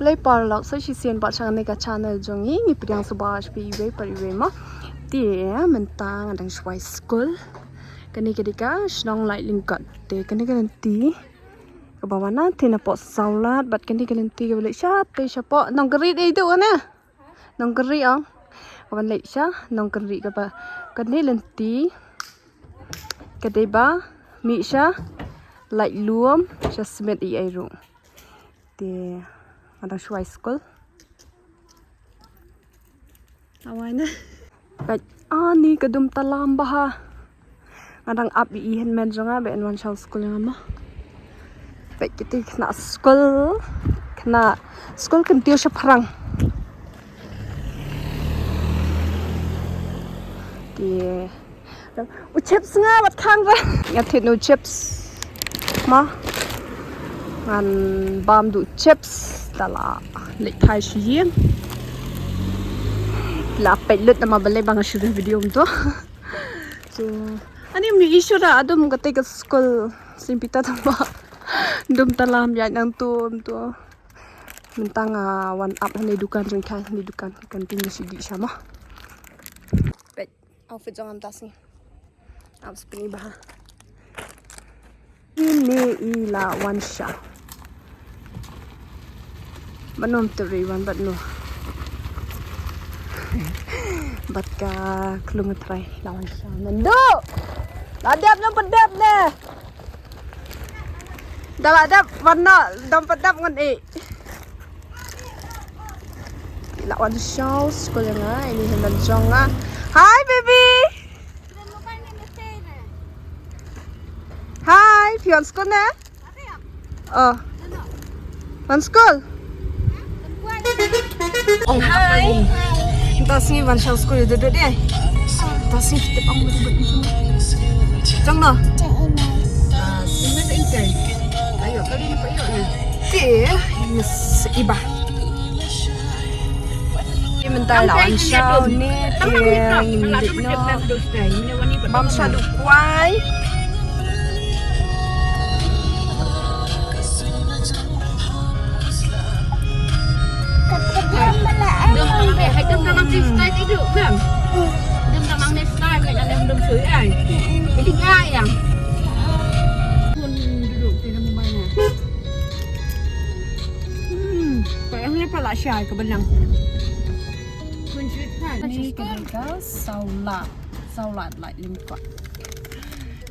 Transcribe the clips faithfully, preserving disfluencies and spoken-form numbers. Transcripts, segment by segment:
Khublei paralok sa shisien pat sha kane ka channel jong ngi, ngi pdiang sngewbha ïa phi iwei pa iwei mo. Te mynta nga dang shu wai skul. Kane ka dei ka shnong Laitlyngkot. Te kane ka lynti kaba wan na te na poh Sawlad, bad kane ka lynti kaba leit sha te sha poh Nongkri, dei tu kane. Nongkri ong. Kaba leit sha Nongkri kaba, kane lynti ka dei ba mih sha Laitlum, sha Smit ei ei ruh. Te nga dang shu wai skul. Awai na. Peit, ani ka dum talam bha. Nga dang ap ïa i hynmen jong nga ba yn wan sha skul ïa nga mo. Peit kiti khynnah skul, khynnah skul kyntiew shaphrang. Te u chips nga wat khang ra. Nga thied u chips. Ma. Ngan bam du chips da la leit phai sha ïing. La peit lut namar balei ba nga shu video mynta. So, ani mi issue da adum kata ka skul Saint Peter tama. Dum talam ïa nang tu tu. Mynta nga wan ap hane dukan jong ka, hane dukan kan tin shi di sama. Peit. Outfit jong nga mynta sngi. Ap spini bha. Ini i la wan sha. Ban ym tip ri wan bad no. Bad ka klung trai la wan sha. Mendo. La dep nang pedep ne. Da la dep wan no dang pedep ngan i. La wan sha skul ïa nga, ini hynmen jong nga. Hi baby. Hi, phi wan skul ne? Oh. Wan skul? Oh, hi. Mynta sngi wan sha skul ïa dud dud ïa. Mynta sngi tip ong dud dud. Jong no? Ti, yes, iba. Te mynta la wan sha ne, te ngin leit noh. Bam sha du kwai. Dum tamang ne, hai dum tamang ne style idu, mem. Dum tamang ne style, ne dum sui ai. Ini ngai yang. Pun duduk di rumah mana. Hmm, kayaknya pala shy ke benang. Ni ka dei ka Sawlad, Sawlad Laitlyngkot.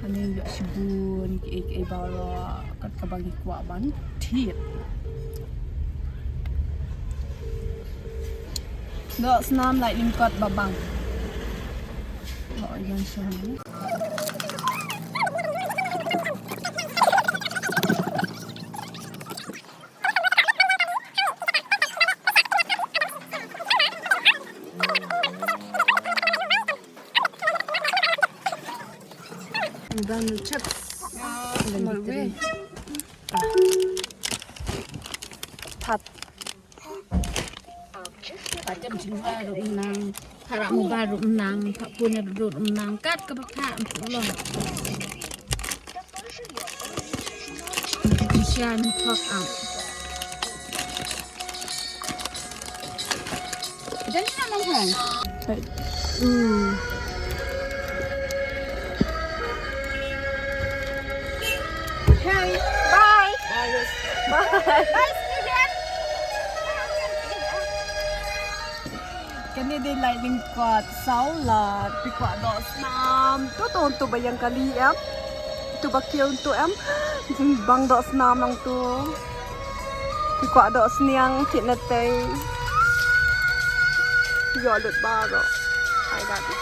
Hangne ïoh shibun kiei kiei baroh kat kaba ngi kwah ban thied. Doh snam Laitlyngkot Babang. Doh ïa shane. Dan chips. Marwei. Pat. Pat jam jingwa ruh nang. Pat rak mobile ruh nang. Pat phone ruh nang. Kat ka pat long. Sian fuck up. Jangan nak makan. Hmm. Okay, bye. Bye. Bye. Bye, student. Kane dei Laitlyngkot Sawlad, phi kwah doh snam. To to to ba ïeng kali em. To ba kiew to em. Jingbang doh snam nang to. Phi kwah doh sniang kit na tei. Ïoh lut baroh. Ai da di.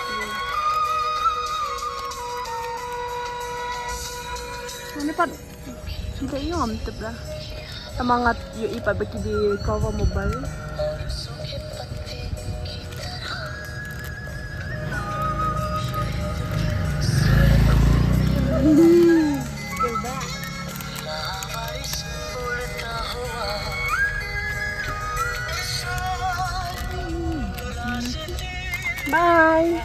Mane pat. Ki dei ïoh ym tip la. Tama nga ïohi pat ba ki dei cover mobile. Bye.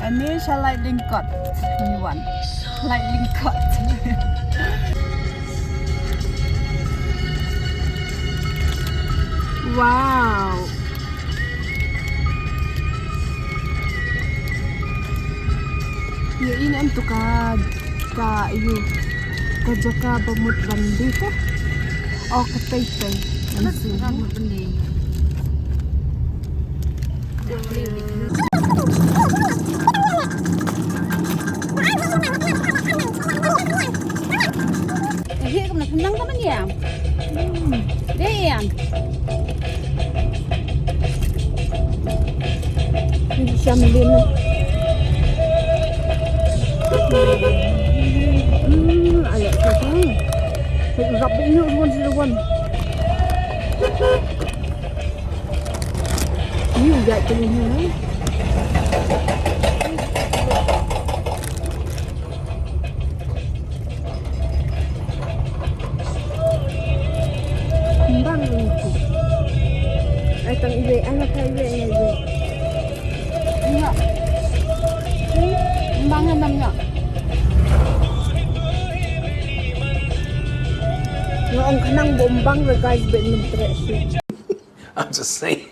Ani sha Laitlingkot. Ni wan. Laitlingkot. Wow. Ïa ine em tu ka, ka ïa ka jaka ba mut ban dei ka. Oh, ka tei tei. Ka mut ban dei. Hi, kam na phang ka man ïa. Dei ïa. Ni sham lin. Hmm, ayo ka. Rap ni one zero one. Ni udah tu ni. Bang ni. Ai tang iwe, ai makai iwe, ai iwe. Enggak. Bang enam enggak. Nga ong khnang ba ym bang re guys, ba ngam treh shuh. I'm just saying.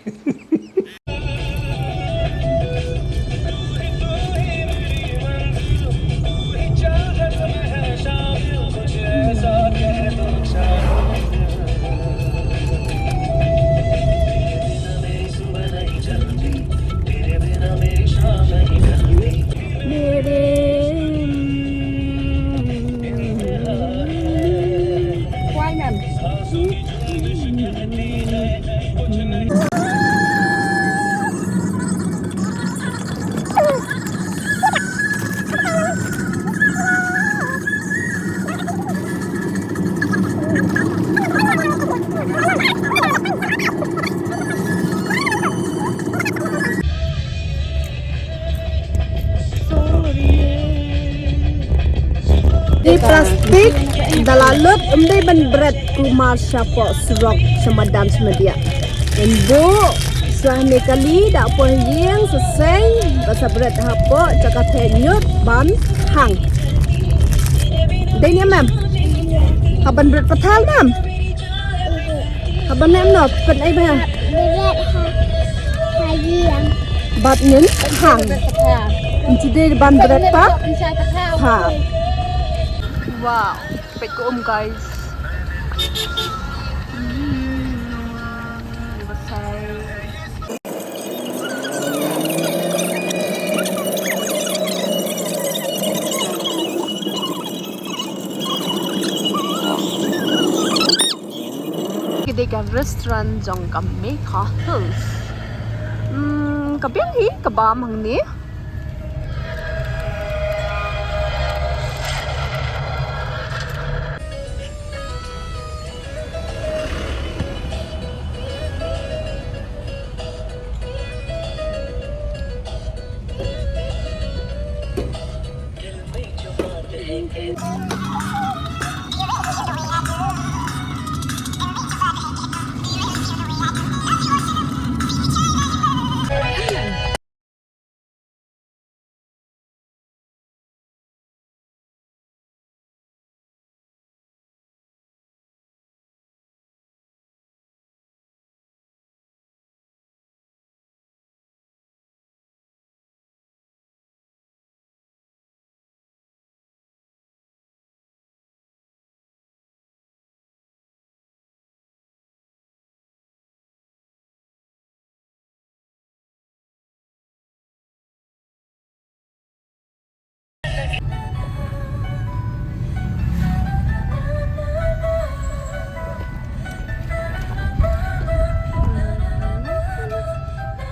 Dei plastik da la lut, ym dei ban bret kulmar shapoh surok sha madan sha madiah. Ngan buh sha ne kali da poh ïing sa seng ba sa bret hapoh jaka theh ñiut ban hang. Dei ne em? Hap ban bret pathar ne em? Hap ban ne em noh, pynei bha. Bret ha, ha ïing. Bad ngin hang. Ngi dei ban bret pat. Ha. Wow, peit ka um guys. Hmm, Ka dei ka restaurant jong ka Megha Hills. Hmm, ka biang hi ka bam hangne.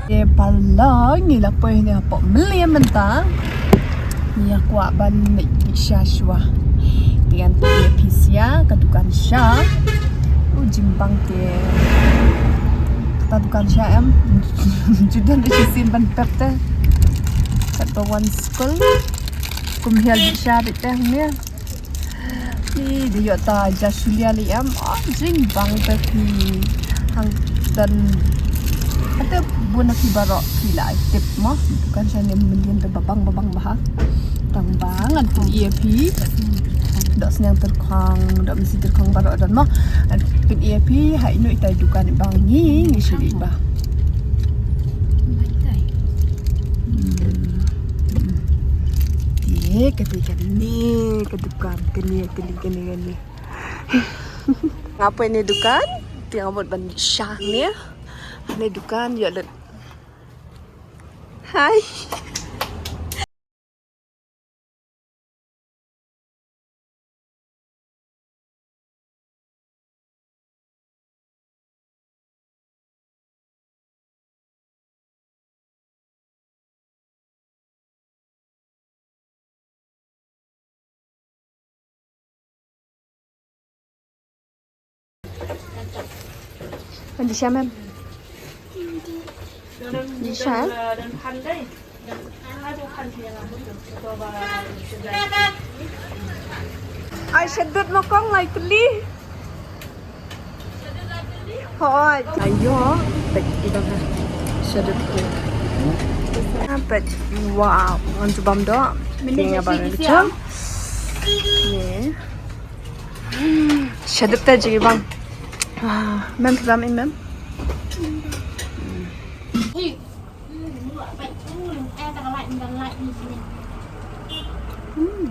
Te paralok ngi la poi ne hapoh Mylliem mynta. Ngi ïa kwah ban leit sha shuwa. Te ngan pynïaid phi sha ka dukan sha. U jingbang te kata dukan sha em. Ju don da shisien ban pep te. Katba wan skul. Kum hiar bishar te hangne. Ni da ïoh ta ja shulia li em. Oh, jingbang te phi hangtan. Ate Bun na phi baroh phi la ai tip mo. Dukan sha ne mynnin te babang babang bha. Tang ba ngan pyn-i ïa phi. Doh sniang tyrkhong, doh masi tyrkhong baroh don mo. Ngan pyn-i ïa phi ha ino ita i dukan ba ngi ngi shu leit ba. Hmm. Te kane kane ka dukan kane kane kane kane. Nga poi ne dukan, te nga mut ban sha ne. Ne dukan ïa lut. Hi. Kan di siya, ma'am? Di siya? Ai, shadut mo kong lai teli. Hoi. Ayo, pet idang ha. Shadut ko. Pet. Wow, ngan jubam do. Tinggal barang kecil. Ni. Shadut ta jibam. Ah, mem jibam in mem. Hmm.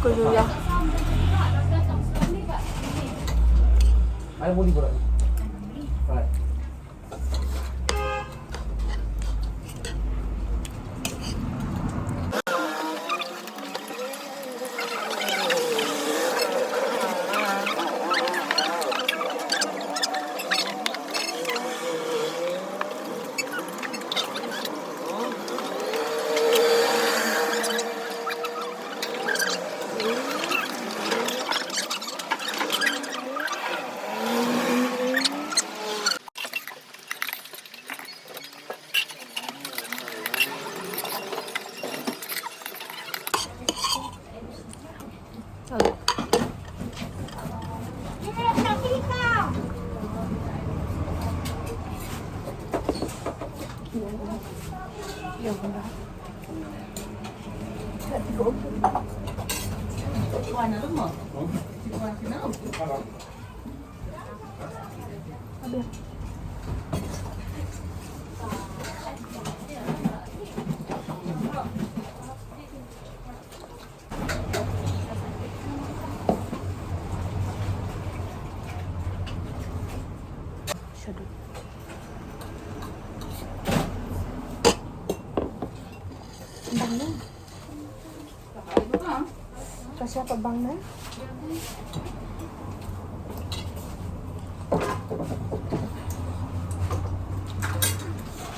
Kuzuya. Ka siapa bang ne?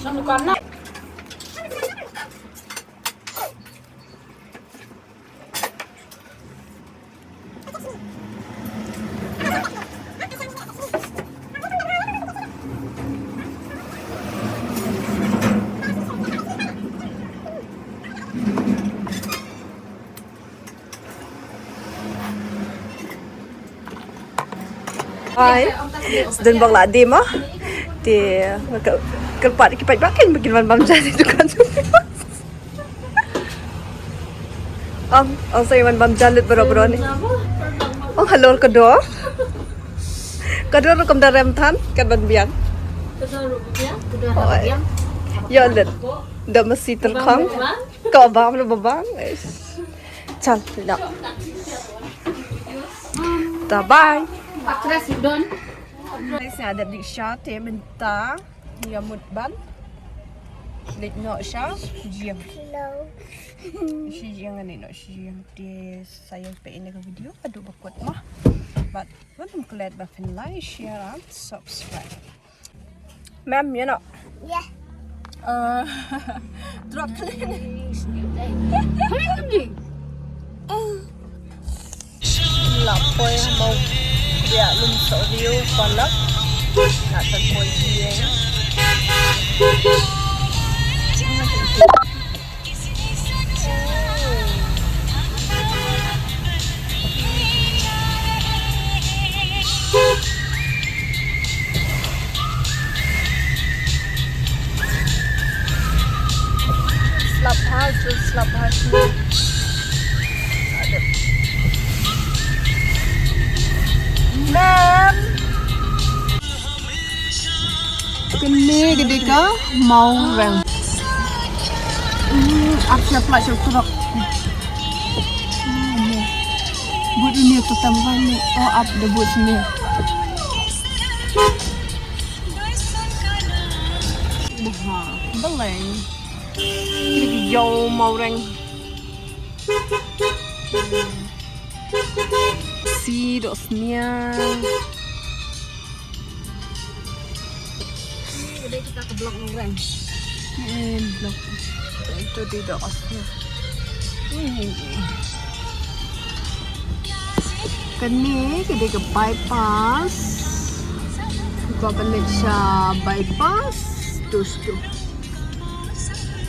Nam bukan nak. Hai. Sdang bak la di mo. Te kyrpad ki paidbah kein ba kin wan bam ja ha dukan. Ong, ong sa wan bam ja lut baroh baroh ne. Ong halor ka dor. Ka dor rukom da rem than, kat ban biang. Ïa lut. Da masi tyrkhong. Ka bam da babang. Chal, da. Da bye. Actress Udon. Guys, nga dep dih sha te mynta. Ïa mut ban leit noh sha ïing. Sha ïing, ngan leit noh sha ïing. Te sa ïa peit ïa ka video haduh ba kut mo. Bad wat nym klet ba phin like, share and subscribe. Ma'am, ïa noh. Ïa. Uh, drop clean. Clean ni. La poi ha Mawkyrwat lum soh view palak. La poi hi. Slap ha, slap ha. Ma'am. Kane ka dei ka mawreng. Hmm, ap siap pula siap turok. But ini tu tambah ni. Oh, ap debut sini. Beleng. Kiri ki jaw mawreng. Si dok sniang. Ini kita ke blok mawreng. Eh, blok. Itu di dok sniang. Kane ka dei ka bypass. Ka kane sha bypass. Tu tu.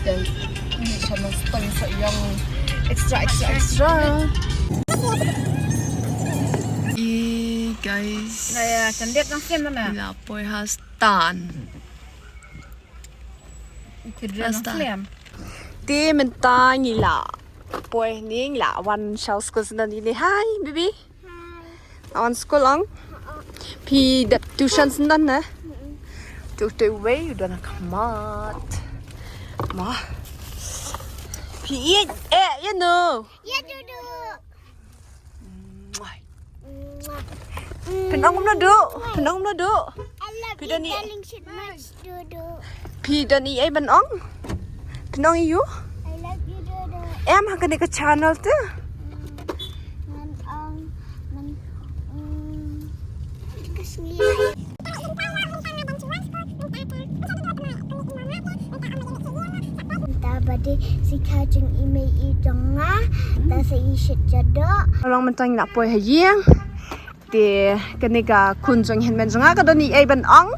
Dei. Kane sha nang sponsor yang extra extra extra. I guys. Na ya, kan dia kan film mana? La poi ha stan. Kita dia kan film. Te mynta ngi la poi ni, ngi la wan sha skul sdang ni. Hi baby. Hi. La wan skul ong? Phi dep tuition sdang ne? Tu tu wei u don ha khmat. Ma. Phi ïeit eh ïa no. Ïa Dudu. Pynong kumno du? Pynong kumno du? I love you, darling, so much, Dudu. Phi don ei ei ban ong? Pynong ïa u? I love you, Dudu. Em ha kane ka channel te. Ngan ong man, mm, ka sngi. Ta ba dei si kha jong i mei i jong nga, ta sa i shit jadok. Long mynta ngi la poi ha ïing. Te kane ka khun jong hynmen jong nga ka don ei ei ban ong.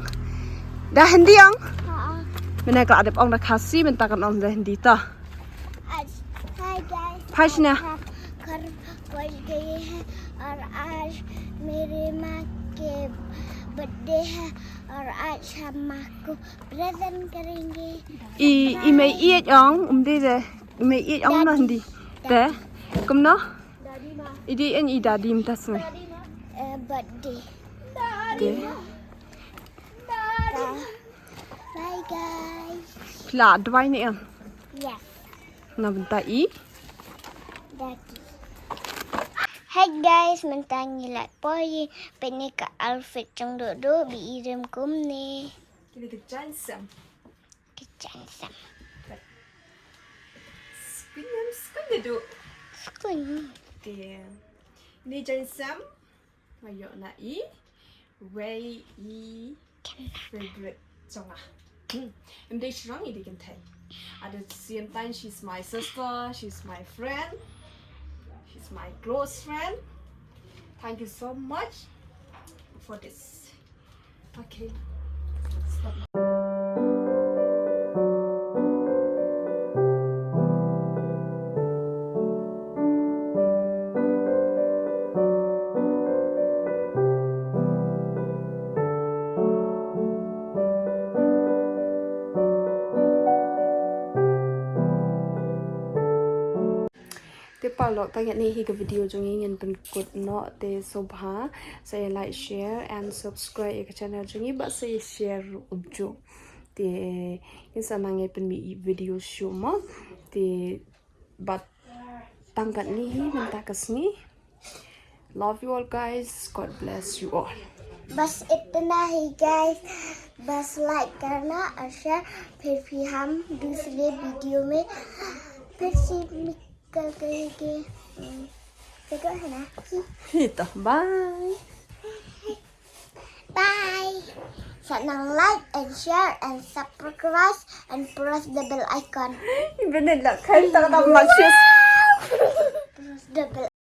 Da Hindi ong. Mynne ka la dep ong da Khasi, mynta kan ong da Hindi ta. Hi guys. Hi Shania. Kar poi gaye hai aur aaj mere maa ke birthday hai aur aaj hum aapko present karenge. I, i mei i ong, um de de. I mei i ong na Hindi. Te. Kumno? I dei en i dadi mynta sngi. Eh, birthday. Te. Bye guys. Phi la duwai ne em? Yes. Na bynta i dadi. Hey guys, mynta ngi la poi, peit ne ka outfit jong Dudu, ba i rim kumne. Kine ki jaiñsem. Ki jaiñsem. Skul em, skul Dudu. Skul. Te. Ni jaiñsem. Nga ïoh na i wei i favorite jong nga. Hmm. Em dei shrong i dei kynthei. At the same time, she's my sister, she's my friend, she's my close friend. Thank you so much for this. Okay. Stop. Te paralok, tang ïa kane hi ka video jong ngi ngin pynkut noh, te sngewbha sa ïa like, share and subscribe ïa ka channel jong ngi, bad sa ïa share ruh kumjuh. Te ngin sa nang ïa pynmih video shuh mo. Te bad tang katne hi mynta ka sngi. Love you all guys. God bless you all. बस इतना ही guys. बस like करना और share. फिर भी हम दूसरे video में फिर से निकल जाएंगे. हम्म, चलो है ना? Hi to, bye. Bye. Nang like and share and subscribe and press the bell icon. Bener lah kan tak ada maksud. Press the bell.